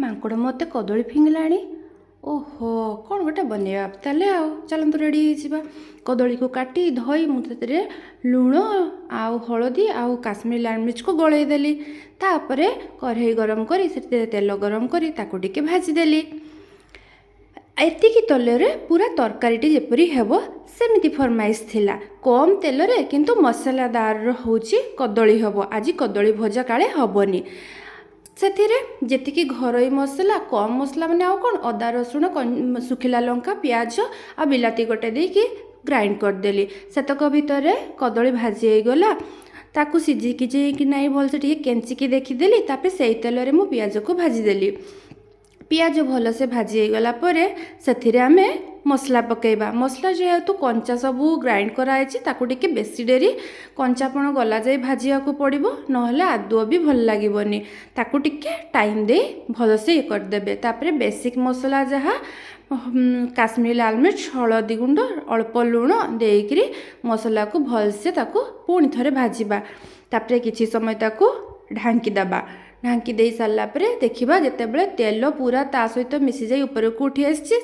ମାଙ୍କଡ଼ ମୋତେ କଦଳୀ ଫିଙ୍ଗିଲାଣି। ଓହୋ, କ'ଣ ଗୋଟେ ବନେଇବା ତାହେଲେ। ଆଉ ଚାଲନ୍ତୁ, ରେଡ଼ି ହେଇଯିବା। କଦଳୀକୁ କାଟି ଧୋଇ ମୁଁ ସେଥିରେ ଲୁଣ ଆଉ ହଳଦୀ ଆଉ କାଶ୍ମୀର ଲାଲ ମିର୍ଚକୁ ଗୋଳେଇ ଦେଲି। ତାପରେ କଢ଼େଇ ଗରମ କରି ସେଥିରେ ତେଲ ଗରମ କରି ତାକୁ ଟିକେ ଭାଜିଦେଲି। ଏତିକି ତେଲରେ ପୁରା ତରକାରୀଟି ଯେପରି ହେବ, ସେମିତି ଫରମାଇଶ ଥିଲା। କମ୍ ତେଲରେ କିନ୍ତୁ ମସଲାଦାରର ହେଉଛି କଦଳୀ ହେବ ଆଜି। କଦଳୀ ଭଜା କାଳେ ହେବନି। ସେଥିରେ ଯେତିକି ଘରୋଇ ମସଲା, କମ୍ ମସଲା ମାନେ ଆଉ କ'ଣ, ଅଦା, ରସୁଣ, ଶୁଖିଲା ଲଙ୍କା, ପିଆଜ ଆଉ ବିଲାତି ଗୋଟେ ଦେଇକି ଗ୍ରାଇଣ୍ଡ କରିଦେଲି। ସେତକ ଭିତରେ କଦଳୀ ଭାଜି ହେଇଗଲା। ତାକୁ ସିଝିକି କି ନାଇଁ ଭଲସେ ଟିକେ କେଞ୍ଚିକି ଦେଖିଦେଲି। ତାପରେ ସେଇ ତେଲରେ ମୁଁ ପିଆଜକୁ ଭାଜିଦେଲି। ପିଆଜ ଭଲସେ ଭାଜି ହେଇଗଲା ପରେ ସେଥିରେ ଆମେ ମସଲା ପକାଇବା। ମସଲା ଯେହେତୁ କଞ୍ଚା ସବୁ ଗ୍ରାଇଣ୍ଡ କରାହେଇଛି, ତାକୁ ଟିକେ ବେଶୀ ଡେରି କଞ୍ଚାପଣ ଗଲା ଯାଏ ଭାଜିବାକୁ ପଡ଼ିବ, ନହେଲେ ଆଦୌ ବି ଭଲ ଲାଗିବନି। ତାକୁ ଟିକେ ଟାଇମ୍ ଦେଇ ଭଲସେ ଇଏ କରିଦେବେ। ତାପରେ ବେସିକ୍ ମସଲା ଯାହା କାଶ୍ମୀର ଲାଲ ମିର୍ଚ, ହଳଦୀ ଗୁଣ୍ଡ, ଅଳ୍ପ ଲୁଣ ଦେଇକରି ମସଲାକୁ ଭଲସେ ତାକୁ ପୁଣି ଥରେ ଭାଜିବା। ତାପରେ କିଛି ସମୟ ତାକୁ ଢାଙ୍କି ଦେବା। ଢାଙ୍କି ଦେଇ ସାରିଲା ପରେ ଦେଖିବା, ଯେତେବେଳେ ତେଲ ପୁରା ତା ସହିତ ମିଶିଯାଇ ଉପରକୁ ଉଠି ଆସିଛି,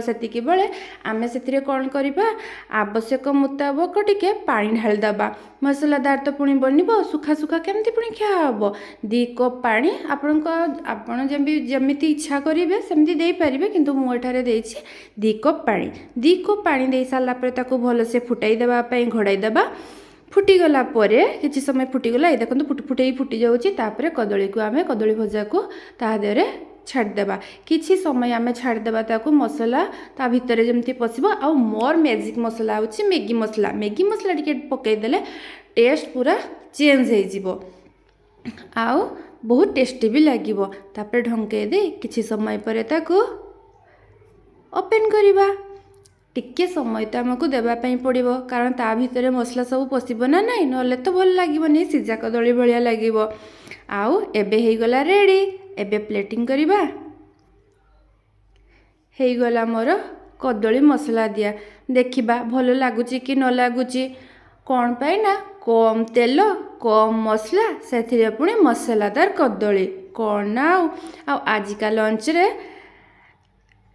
ସେତିକି ବେଳେ ଆମେ ସେଥିରେ କ'ଣ କରିବା? ଆବଶ୍ୟକ ମୁତାବକ ଟିକେ ପାଣି ଢାଳିଦେବା। ମସଲାଦାର ତ ପୁଣି ବନିବ, ଶୁଖା ଶୁଖା କେମିତି ପୁଣି ଖିଆ ହେବ? 2 କପ୍ ପାଣି, ଆପଣଙ୍କ ଆପଣ ଯେମିତି ଇଚ୍ଛା କରିବେ ସେମିତି ଦେଇପାରିବେ, କିନ୍ତୁ ମୁଁ ଏଠାରେ ଦେଇଛି 2 କପ୍ ପାଣି। 2 କପ୍ ପାଣି ଦେଇ ସାରିଲା ପରେ ତାକୁ ଭଲସେ ଫୁଟାଇ ଦେବା ପାଇଁ ଘୋଡ଼ାଇ ଦେବା। ଫୁଟିଗଲା ପରେ, କିଛି ସମୟ ଫୁଟିଗଲା, ଏଇ ଦେଖନ୍ତୁ, ଫୁଟି ଫୁଟେଇ ଫୁଟି ଯାଉଛି। ତାପରେ କଦଳୀକୁ ଆମେ, କଦଳୀ ଭଜାକୁ ତା ଦେହରେ ଛାଡ଼ିଦେବା। କିଛି ସମୟ ଆମେ ଛାଡ଼ିଦେବା ତାକୁ, ମସଲା ତା ଭିତରେ ଯେମିତି ପଶିବ। ଆଉ ମୋର ମ୍ୟାଜିକ୍ ମସଲା ହେଉଛି ମ୍ୟାଗି ମସଲା। ମ୍ୟାଗି ମସଲା ଟିକେ ପକାଇଦେଲେ ଟେଷ୍ଟ ପୁରା ଚେଞ୍ଜ ହେଇଯିବ ଆଉ ବହୁତ ଟେଷ୍ଟି ବି ଲାଗିବ। ତାପରେ ଢଙ୍କେଇ ଦେଇ କିଛି ସମୟ ପରେ ତାକୁ ଓପେନ୍ କରିବା। ଟିକେ ସମୟ ତ ଆମକୁ ଦେବା ପାଇଁ ପଡ଼ିବ, କାରଣ ତା ଭିତରେ ମସଲା ସବୁ ପଶିବ ନା ନାହିଁ, ନହେଲେ ତ ଭଲ ଲାଗିବନି, ସିଝା କଦଳୀ ଭଳିଆ ଲାଗିବ। ଆଉ ଏବେ ହେଇଗଲା ରେଡ଼ି। ଏବେ ପ୍ଲେଟିଂ କରିବା। ହେଇଗଲା ମୋର କଦଳୀ ମସଲା ଦିଆ। ଦେଖିବା ଭଲ ଲାଗୁଛି କି ନ ଲାଗୁଛି। କ'ଣ ପାଇଁ ନା କମ୍ ତେଲ, କମ୍ ମସଲା, ସେଥିରେ ପୁଣି ମସଲାଦାର କଦଳୀ। କ'ଣ ନା ଆଉ ଆଉ ଆଜିକା ଲଞ୍ଚରେ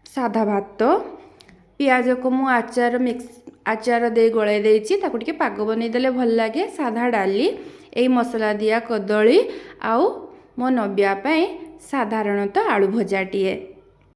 ସାଧା ଭାତ, ପିଆଜକୁ ମୁଁ ଆଚାର ମିକ୍ସ ଆଚାର ଦେଇ ଗୋଳାଇ ଦେଇଛି, ତାକୁ ଟିକେ ପାଗ ବନେଇଦେଲେ ଭଲ ଲାଗେ। ସାଧା ଡାଲି, ଏଇ ମସଲା ଦିଆ କଦଳୀ ଆଉ ମୋ ନବିଆ ପାଇଁ ସାଧାରଣତଃ ଆଳୁ ଭଜାଟିଏ।